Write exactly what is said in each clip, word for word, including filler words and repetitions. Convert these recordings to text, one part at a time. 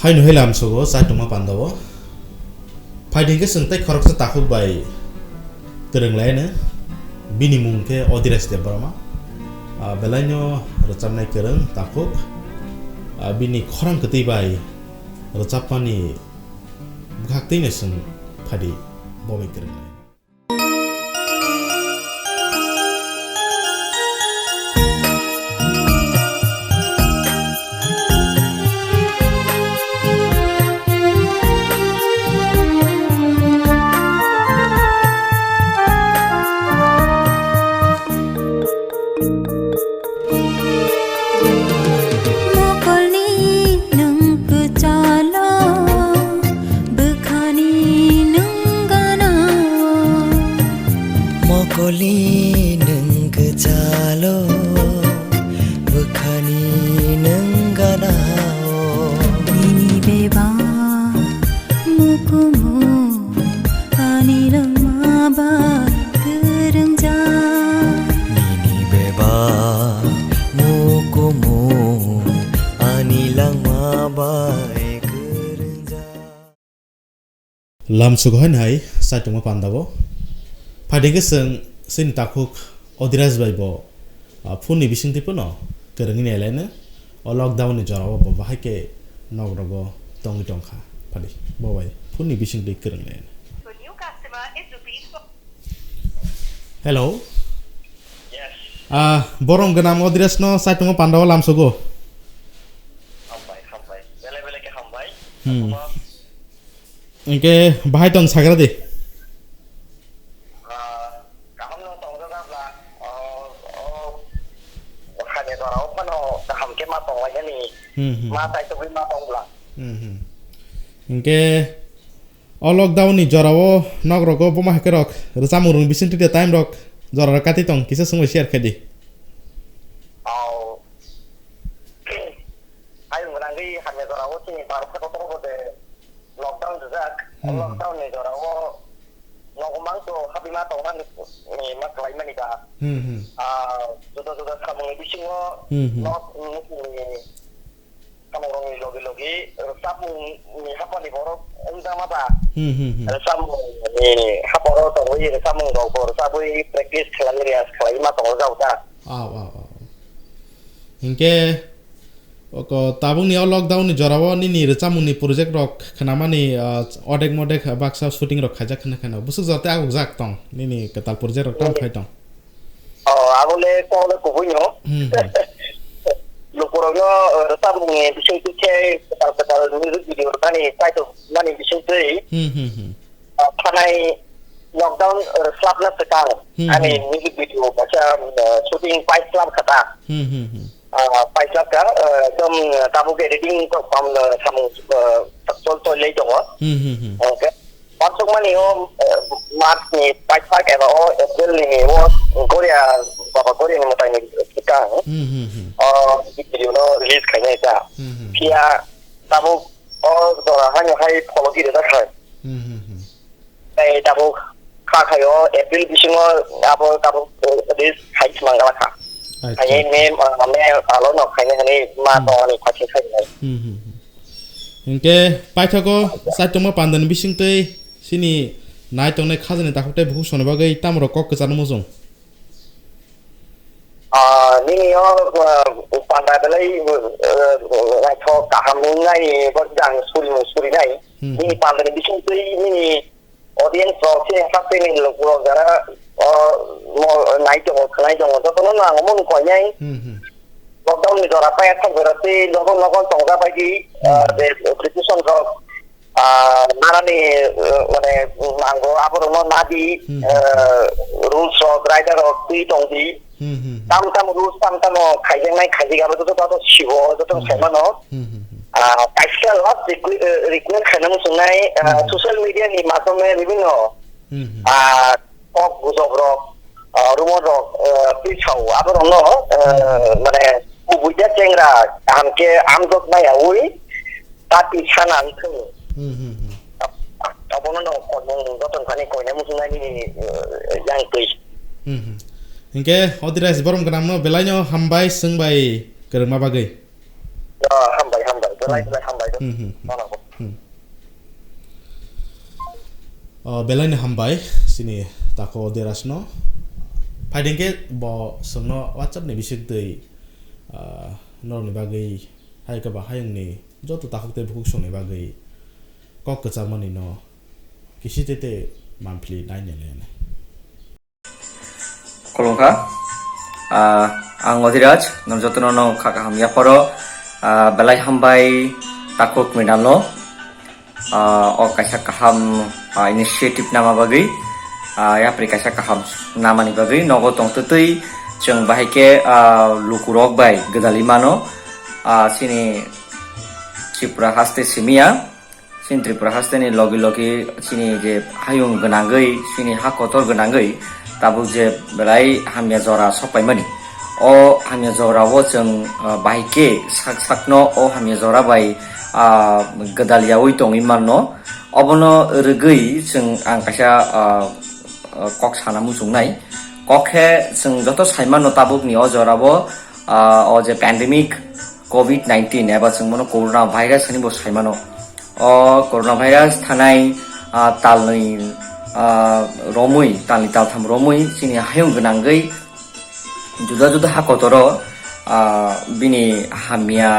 Ani hailam sugo chai tongma pandao. Phaidi hwnkhe chwng tei khoroksa takhuk bai kwrwng laino. Bini mung khe Odires Debbarma. Ah, belaino rwchapnai kwrwng takhuk. Ah, bini khorang kwtwi bai rwchapmani bwkhak twino chwng phaidi bo bai kwrwng lai. Mokolni nwng kwchalo, bwkhani nwng gana. Mokolni nwng kwchalo, bwkhani nwng gana. Nini bebak mukumu ani langma bai kwrwngjak. Nini bebak mukumu ani langma bai kwrwngjak. Lam sugo hai nai chai tongma pandao. Phaidi hwnkhe chwng chini takhuk Odires bai bo, ah, phone ni bisingtwi phano kwrwngwi nai laino. O lockdown ni jorao bo bahai khe nok rogo tongwi tongkha. Phaidi bo bai phone ni bisingtwi kwrwng nai. Hello. Yes. Ah, borom gwnam Odires no chai tongma pandao lam sugo. Hambai, hambai. Bele bele khe hambai. Hmm. Hingke bahai tong sagra di. Ah, kaham no tong jaga bla, oh, oh, hanya dora o phano kaham ke ma tong lai ni. Hmm, hmm. Ma tai togwi ma tong bla. Hmm, hmm. Hingke o lockdown ni jora o nok rogo boma hai ke rok rwchapmung rwng bising twi time rok jora rok kati tong kisa sungwi share khe di. Oh. Ayung gwnangwi hamya jorao chini Bharat hakotor bo de lockdown rijak. Hmm. Lockdown ni jorao nogo mangso habima tongmani, ni ma khlaimani ba. Hmm, hmm. Ah, juda juda samungni bisingo Hmm, hmm. nok nukni samungrokni logi logi rwchapmungni hapani borok wngjakma ba. Hmm, hmm, hmm. Rwchapmungni haporo tongwi rwchapmungrokbo rwchabwi practice khlaiwi rehearse khlaiwi ma tongo jao ta. Aw, aw, aw. Hinkhe, oko tabukni o lockdown ni jorao nini rwchapmungni project rok khnamani, ah, odek modek baksa shooting rok khaijak khna kheno. Bwswk jora tei agugjak tong nini kwtal project rok tamo phai tong? Oh, abole kole kubuino. Hmm, hmm. Lukurokno, eh, rwchapmungni bisingtwi khe kwtal kwtal music video rwmani title mani bisingtwi. Hmm, hmm, hmm. Ah, thanai lockdown, eh, slapna swkang Hmm, ani hmm. music video kaisa, eh, shooting pai slap kha ta. Hmm, hmm, hmm. Ah, pai slap kha, eh, ekdom, eh, tabuk editing kok pam, eh, samung, eh, chol chol lai tongo. Hmm, hmm, hmm. Okay. Pansukmani o, eh, March ni pai slap eba o April ni o Goria, Baba Goria ni mwtai ni swkang. Hmm, hmm, hmm. O video no release khainai ta. Hmm, hmm, hmm. Phiya tabuk o jora haino hai pholo giri da khai. Hmm, hmm, hmm. Tei tabuk kha khai o April bisingo abo tabuk, eh, release khai se mangala kha. Acha. Khai May, ah, May alo no khai nai hinwi ma Hmm. tong ani kha se khai nai. Hmm, hmm, hmm. Hinkhe paithago chai tongma pandani bisingtwi chini nai tongnai khajani takhuk tei bukhuk songni bagwi tamo rok kok kwcharno muchung? Ah, nini o, ah, panda belai, ah, naithok kaham wngnai bo jang suri suri nai. Hmm. Nini pandani bisingtwi nini audience rok se haste ni lukurok jara, ah, mo nai tongo, khwnai tongo, jotono no ang omo ni koinai. Hmm, hmm. Lockdown ni jora pai thang jora tei nogo nogo tongja bai di, Hmm. ah, je preparation rok, ah, narani, eh, mane, nango, aborokno nadi, Hmm, hmm, eh, rules rok, rider rok twi tongdi. Hmm, hmm, hmm. Tam tam rules, tam tam o khaijaknai, khaijak abo joto joto sibo, joto Hmm, hmm. saimano. Hmm, hmm, hmm. Ah, kaisa last requi-, eh, request khaina muchungnai, ah, Hmm, hmm. social media ni madhyome bibhinno, Hmm, hmm. ah, kok gujok rok, ah, rumor rok, eh, pisao, aborokno, eh, Hmm. mane, kubui ja chengra, kaham khe amjok maya ui, Tati sana wngkhe. Hmm, hmm, hmm. Abono no kokmung joto thani koina muchungnani, eh, yang twi. Hmm, hmm. Hinkhe Odires borom gwnangno belaino hambai chwng bai kwrwngma bagwi. Ah, hambai, hambai. Belai, Hmm. belai hambai. Hmm, hmm, hmm. Mano. Hmm. O, belai ni hambai, sini tako derasno. Phaidengke bo songno WhatsApp ni bisik twi, ah, norokni bagwi hai khe ba hayungni joto takhuk tei bukhuk songni bagwi kok kwchangmani no kisi tete manphli nai nai nai. Khulumkha. Ah, ang Odhiraj, nwng jotono no kha kaham yapharo. Ah, belai hambai takhuk medamno. Ah, o kaisa kaham, ah, initiative nama bagwi. Ah, yapri kaisa kaham namani bagwi. Nogo tongtwtwi chwng bahai khe, ah, lukurok bai gwdalwi mano. Ah, chini Tripura haste simiya. Chini Tripura hasteni logi logi chini je hayung gwnangwi, chini ha kotor gwnangwi tabuk je belai hamya jora sokpaimani. O hamya jorao chwng, ah, bahai khe sak sakno o hamya jora bai, ah, gwdal yaui tongwi manno. Obono rwgwi chwng ang kaisa, ah, ah, kok sana muchungnai. Kok khe chwng joto sai manno tabukni o jorao, ah, o je pandemic covid nineteen eba chwng bono corona virus hinwi bo sai mano. O corona virus thanai, ah, talnwi, ah, romwi, talnwi taltham romwi chini hayung gwnangwi juda juda ha kotoro, ah, bini hamya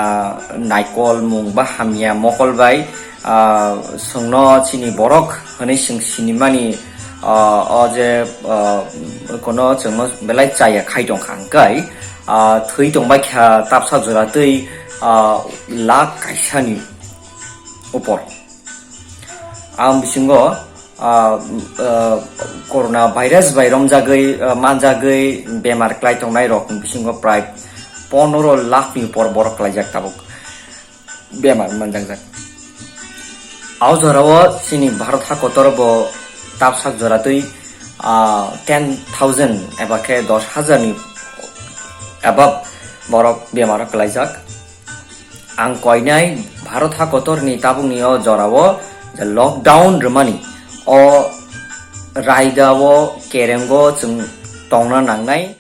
naikol mung ba hamya mokol bai, ah, chwngno chini borok hinwi chwng sinimani, ah, o je, ah, kono chwngno belai chaya khai tongkha hwnkhe, ah, thwi tongbai kha tapsa jora twi, ah, lakh kaisani upor. Ang bisingo, ah, ah, corona virus bai romjagwi, ah, manjagwi bemar klai tongnai rok bisingo prai pondro lakh ni upor borok klaijak tabuk bemar manjakjak. Au jorao chini Bharat ha kotor bo tapsak jora twi, ah, ten thousand eba khe dos hajar ni above borok bemar klaijak. Ang koinai Bharat ha kotor ni tabuk ni o jorao je lockdown rwmani o raida o kerengo chwng tongna nangnai.